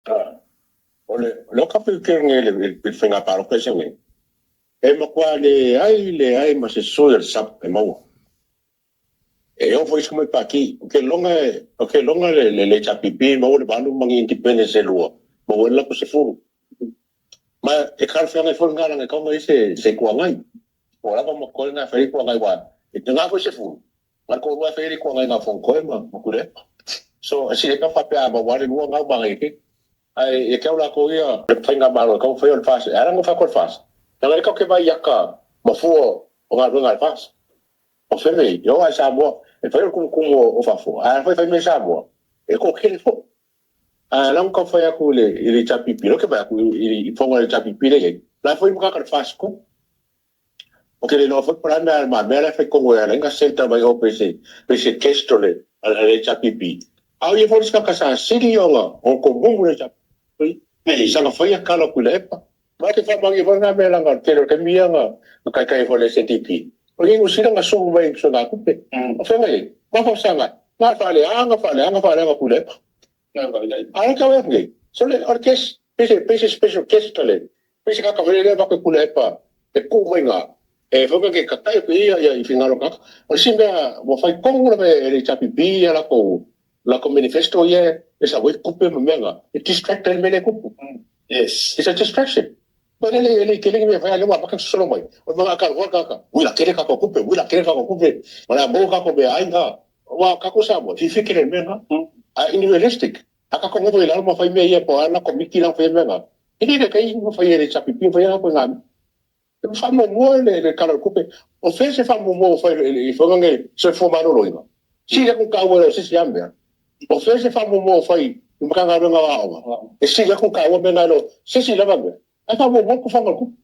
O le ka ke nge le faiga palota se nge. E matua leai leai ma se sui o le SUNP e maua. E oo foi isi mai pati, ou te iloga le HRPP maua le 8 ma ni independents e 2, maua ai le latou 10. Ma e talafeagai foi lena leaga e tatau ona i ai se Itu Agai. Ua lava ma totoe na e fai ai Itu Agai aua e tiga foi le 10, na o le toalua lava e fai ai le Itu Agai na o Fonotoe ma Tuilaepa. So e sili ai pe a faapea a maua lava le 2 lena ua manaia tele. Ae ia te au latou ia, le faigamalo e tatau ona faia o le FAST. E ala ona fai atu o le FAST, leaga o lea tatou te vaai i ata mafua o galuega a le FAST. O fea e oo lava i Samoa, e fai o le tumutumu o fafo, ae a fai e fai mea i Samoa, e toatele foi. Ae o la e tau fai atu i le HRPP, o lea ou te vaai atu i fono a le HRPP lea e i ai, o la e foi ma tagata o le FAST i totonu. Ou te le iloa foi po o le a le mea la e fai i totonu e ala ai ona centre mai o pei se test o le HRPP. A o ia foi le isi tagata sa sili ona tomumu i le HRPP, sa faia tala o Tuilaepa. Ma ou te faamaonia foi lena mea leaga o le tele o taimi ia na taitai ai foi i le SNDP. O Niu Sila na sue mai i suegatupe. O fea na i ai? Fesagai, na o le faaleaga, faaleaga, faaleaga o Tuilaepa. A o lea e tau nei, sole o le test, pei se special test pei se tagata foi lele e avatu e Tuilaepa e tuu mai i ina, e tatai atu i ai finagalo o tagata. O le isi mea ua fai tonu lava e le HRPP ia latou manifesto ia e sau ai tupe ma mea na, e distract ai le mea lea e tupu. It's a distraction. E le tele ni mea e fai, a o lea ua amata ona sosolo mai. O le manao o le tagata, ui la tele tatou tupe, ui la tele tatou tupe, o le a maua tatou meaai na. Aua o tatou Samoa, e fiafia tele i le mea lena. Ae unrealistic. A tatou nofo i lalo ma fai mea ia po o a la komiti la na faia mea na, e le taitai ona faia e le HRPP ona faia latou mea. E faamuamua le Tala o le Tupe. O fea se faamuamua ua fai i le soifua maloloina? Sili atu ona taua i lo se isi lava mea. O fea se faamuamua ua fai i le Matagaluega o Aoga? E sili atu ona taua mea na i lo se isi lava mea. Ae faamuamua le tufaga o le tupe.